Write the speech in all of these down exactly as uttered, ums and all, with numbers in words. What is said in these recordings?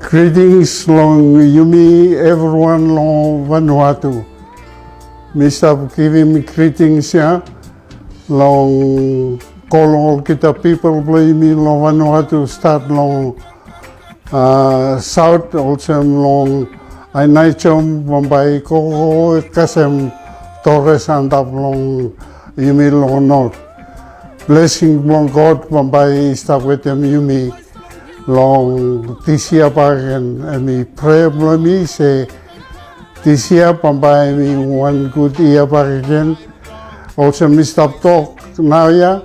Greetings long yumi evriwan long Vanuatu. Mi stap givim greetings ya long ol olgeta pipol blong yumi long Vanuatu, stat long a, saot olsem long Aineijom bambae i gogo kasem Torres antap long yumi long not. Blesing blong God bambae i stap wetem yumi long disyia bakegen. Hemi prea blong mi se disyia bambae hemi wan gud yia bakegen. Olsem mi stap tok naoia,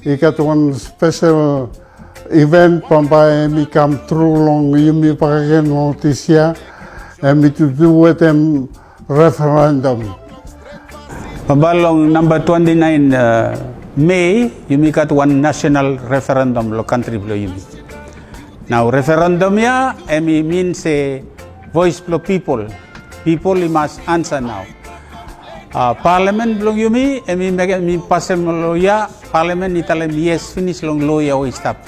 i gat wan spesel iven bambae hemi kam tru long yumi bakegen long disyia, hemi tu du wetem referendum. Bambae long namba twenti naen, a, Mei, yumi gat wan nasenal referendum long kantri blong yumi. Nao referendum ya hemi min se voes blong pipol. Pipol i mas ansa nao. A, palamen blong yumi hemi mekem, hemi pasem lo ya, palamen i talem yes finis long lo ya we i stap.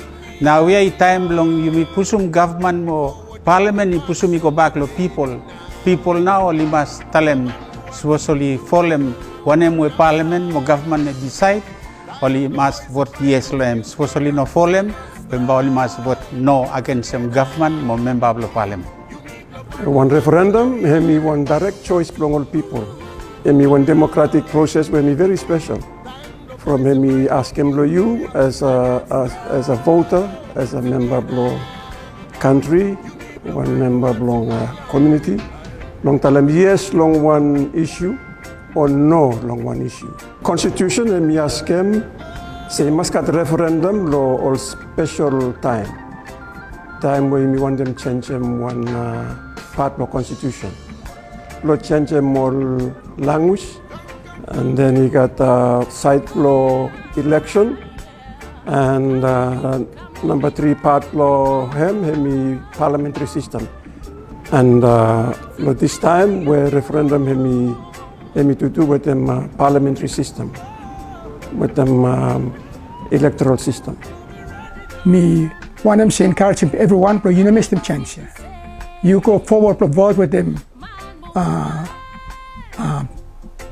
Naoia i taem blong yumi pusum gavman mo palamen i pusum i gobak lo pipol. Pipol nao oli mas talem sapos oli folem wanem we palamen mo gavman i disaed, oli mas vot yes lo hem. Sapos oli no folem, bambae oli mas vot no agensem gavman mo memba blo palamen. Wan referendum hemi wan daerek joes blong ol pipol. Hemi wan democratic process we hemi veri spesel. From hemi askem lo yu as a, as, as a voter, as a memba blo kantri, wan memba blong, a, komuniti, blong talem yes long wan isiu o no long wan isiu. Konstitusen hemi askem se i mas gat referendum lo ol spesel taem. Taem we yumi wantem jenjem wan, a, pat blo konstitusen. Blo jenjem ol lanwis, and then i gat, a, saed blo ileksen, and, a, namba tri pat blo hem, hemi palamentri sistem. And, a, lo distaem we referendum hemi, hemi tu du wetem, a, palamentri sistem, wetem, a, elektoral sistem. Mi wantem se enkarejem evriwan blo yu no mistem janis ya. Yu go fowod blo vot wetem, a, a,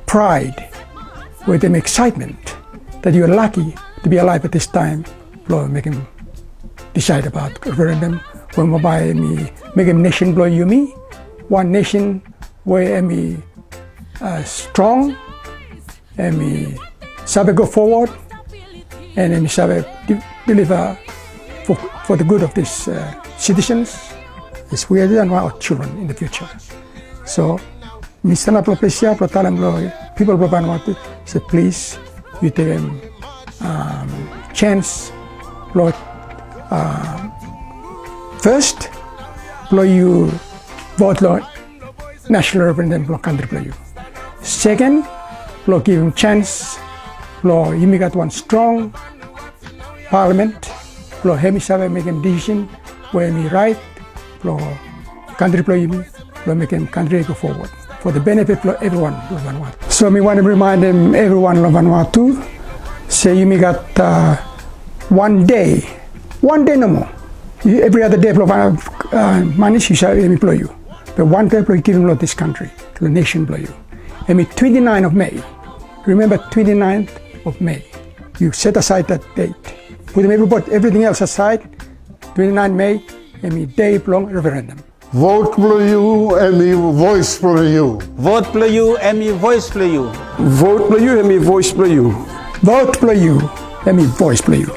praed, wetem eksaetmen that yu are lucky to be alive at this time blo mekem disaed abaot referendum we bambae hemi mekem nesen blo yumi wan nesen we hemi, a, strong, hemi save go fowod, and hemi save de-, deliver for, for the good of these, a, citizens as we are and our children in the future. So mi stanap lo ples ya blo talem lo pipol blo Vanuatu se plis yu tekem, a, janis blo, a, fes blo yu vot lo nasenal referendum blo kantri blo yu. Seken, blo givim janis blo yumi gat wan strong palamen blo hemi save mekem disisen we hemi raet blo kantri blo yumi, blo mekem kantri i go fowod for the benefit blo evriwan lo Vanuatu. So mi wantem rimaendem evriwan lo Vanuatu se yumi gat, a, wan dei, wan dei nomo. Evri ada dei blo Van-, a, manis yu save hemi blo yu. Be wan dei blo yu givim lo dis kantri, lo nesen blo yu. Hemi twenti naen of Mei. Rimemba twenti naen of Mei. Yu set asaed that date. Putum evribodi, evriting els asaed. Twenti naen Mei, hemi dei blong referendum. Vot blo yu hemi voes blo yu. Vot blo yu hemi voes blo yu. Vot blo yu hemi voes blo yu. Vot blo yu hemi voes blo yu.